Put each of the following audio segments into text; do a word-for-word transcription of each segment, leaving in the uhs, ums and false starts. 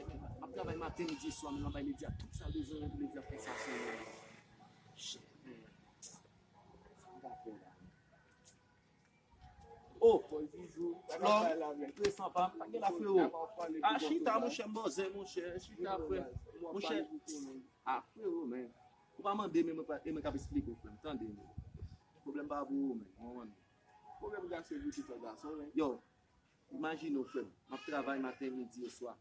M ap travay maten, midi, swa, men m ap bay Lady a tout sa l bezwen pou Lady a fè sa sou mwen. Shit, man. Sa m ka fè la? Oh, Flò, resan pa m, pa gen la, frero. Ah, chita, monchè, m bòzè, monchè, chita, frè. Monchè, ah, frero, men. Ou pa mande, men mwen pa, e mwen k ap esplike w, frè m, tande, men. Pwoblèm pa pou ou, men, ou konprann? Pwoblèm gason, se pou tout lòt gason, men. Yo, imajine w, frè m, m ap travay maten, midi e swa.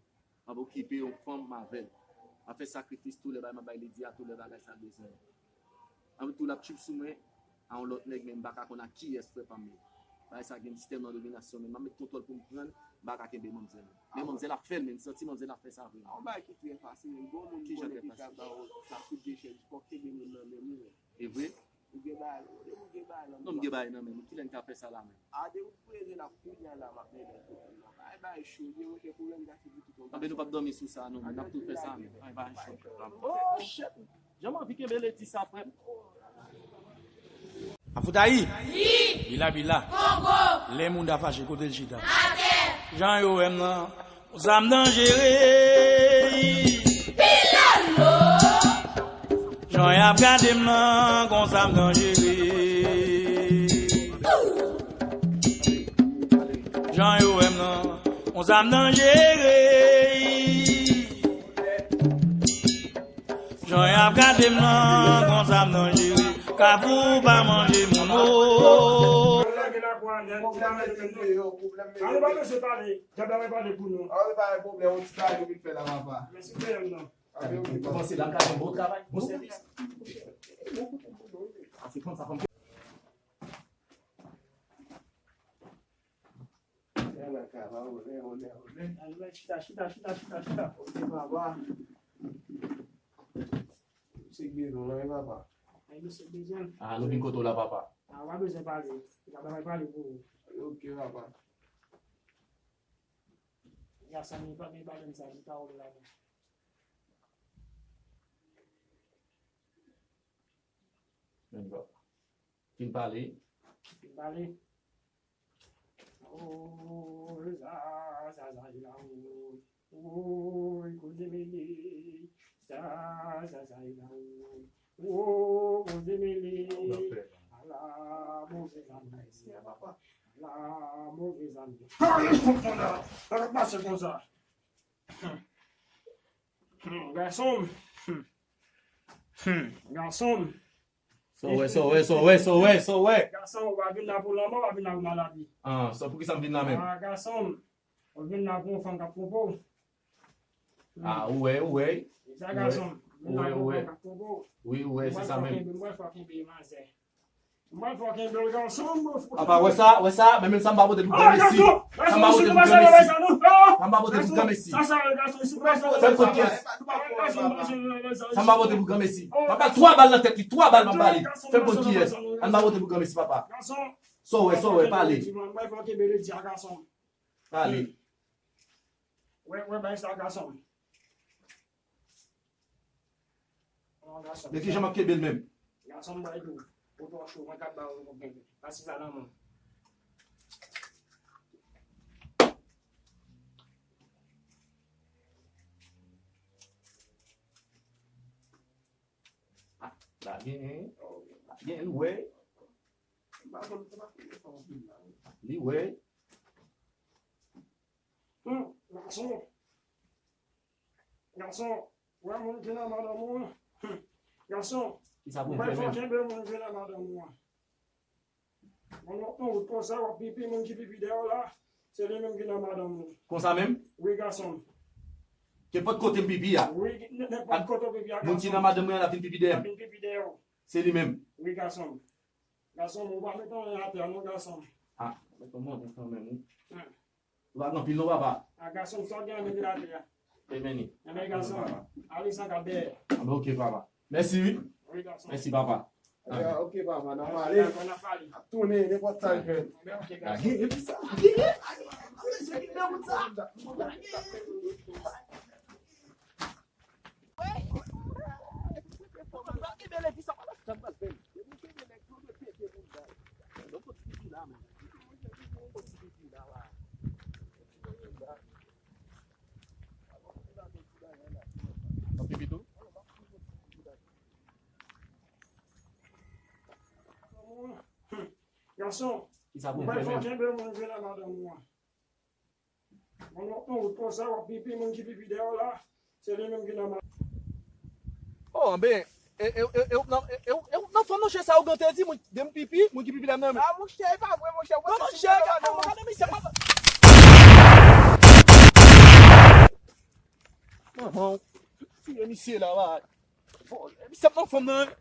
M ap okipe yon fanm, m avè l. M ap fè sakrifis tou lè bagay, m ap bay Lady a tou lè bagay sa l bezwen. Anpil tou l ap trip sou mwen a yon lòt nèg, men m pa ka konn ak kiyès, frè pa m yo. Bagay sa gen tèlman dominasyon, men m ap met kontwòl pou m pran l, m pa ka kenbe manmzèl. Men manmzèl ap fè l, men m santi manmzèl ap fè sa vre. Yon bagay ki trè fasil, men gon moun konnen ki ka ba w sa sou de chèz, fòk kenbe moun nan men w. E vre? Ou gen bagay, ou gen bagay nan men w. Non, m gen bagay nan men m. Kilè n ka fè sa la menm? A, depi w prezan la, kounye a la, m ap mete l kote m nan. Bay, bay cho, gen mwen ke pwoblèm gason pou tout yon gason. Anben nou p ap dòmi sou sa, non, men n ap tou fè sa menm. Bay, bay cho. Oh, shit! Jan m anvi kenbe Lady sa, frè m. Afoutayi! Wi! Bila, bila! Kongo! Lè moun ta fache, kote l chita? Atè! Jan yo wè m nan. Konsa m danjere. Pilolo. Jan y ap gade m nan, konsa m danjere. Jan yo wè m nan, konsa m danjere. Jan y ap gade m nan, konsa m danjere. Kafou pa manje moun o. Pwoblèm mete m deyò, pwoblèm mete m deyò. Dyab la pa pale pou nou. Ah wi, pa gen pwoblèm, yon ti bagay yo vin fè la, papa. Mèsi pou M nan. Ah, men, ok, papa. Kòmanse la, m ka fè bon travay, bon sèvis. Ah, se konsa, konsa. Chita, chita, chita, chita, chita. Ok, papa. Se byen, non, non, papa. Ay, mesye, bezwen. Ah, nou vin kote w la, papa. Ah, w pa bezwen pale. Gade, w pale pou ou. Ok, papa. Ya sa, men pa gen pale sa, li pa wè la. Men papa. Fin pale. Fin pale. Oh, za, za, za, za, oh. Woy, koze mele, sa, sa, sa, e la, woy. Wo, koze mele, ala, move zanmi. Ala, move zanmi. Sa k ap pase konsa? Hmm, gason m. Hmm. Hmm, gason m. Sa w wè, sa w wè, sa w wè, sa w wè, sa w wè? Gason, w pa vin la pou lanmò, w pa vin la pou maladi. Ah, sa poukisa m vin la menm? Ah, gason m. Ou vin la pou yon fanm k ap twonpe w. Ah, ou wè, ou wè. Se sa, gason m. Ou wè, ou wè. Wi, ou wè, se sa menm. Mwen fò kenbe, mwen fò kenbe manzè. Mwen fò kenbe l, gason m. Papa, wè sa, wè sa, men menm sa m pa pote pou granmesi. Sa m pa pote pou granmesi. Sa m pa pote pou granmesi. Fè m konn kiyès. Sa m pa pote pou granmesi. M ap ba l twa bal nan tèt li, twa bal m ap ba li. Fè m konn kiyès. Ann pa pote pou granmesi, papa. Sa w wè, sa w wè, pale. Mwen fò kenbe l, di a gason m. Pale. Wè, wè, bay sa gason m. Non, gason m. Men kijan m ap kenbe l menm? Gason m, bay tou. Ou twò cho, mwen k ap ba ou pou kenbe. Pase sa nan men w. Ah, la gen, la gen, li wè. Li wè. Hmm, gason. Gason, wè moun ki nan madanm ou an. Hmm, gason, ou pa fò kenbe moun ki nan madanm ou an. Moun w ap pran wout konsa, w ap pipi, moun ki pipi dèyè w la, se li menm ki nan madanm ou. Konsa menm? Wi, gason. Kenpòt kote m pipi a. Wi, nenpòt kote w pipi a, gason. Moun ki nan madanm mwen an ap vin pipi dèyè m. Ap vin pipi dèyè w. Se li menm. Wi, gason. Gason, ou pa met anyen atè a non, gason. Ah, met yon monnen kanmenm, wi. Hmm. Ou pa gen anpil non, papa. Ah, gason, sa w gen nan men atè a? Ebyen, li. Ebyen, gason, ale sa k ap dèyè. Ah, ben, ok, papa. Mèsi, wi. Wi, gason. Mèsi, papa. Ebyen, ok, papa, n ap ale. N ap ale. N ap tounen, nenpòt sa l jwenn. Ebyen, ok, gason. Lage, epi sa, lage. Lage, epi sa. Gason, Ki sa pou ou pa fè fò menm? Kenbe moun vin nan madanm ou an. Moun w ap nan wout konsa, w ap pipi, moun ki pipi dèyè w la, se li menm ki nan madanm. Oh, anben, e, e, e, e, ou nan, e, e, e, ou nan fanm nan, chè sa, ou gante di, moun, de m pipi, moun ki pipi la nan men. Ah, monchè, e pa vre, monchè. Non, non, chè, gade, gade, mesye, pa. Manman, tiye misye la, wa. Bon, misye ap nan fanm nan,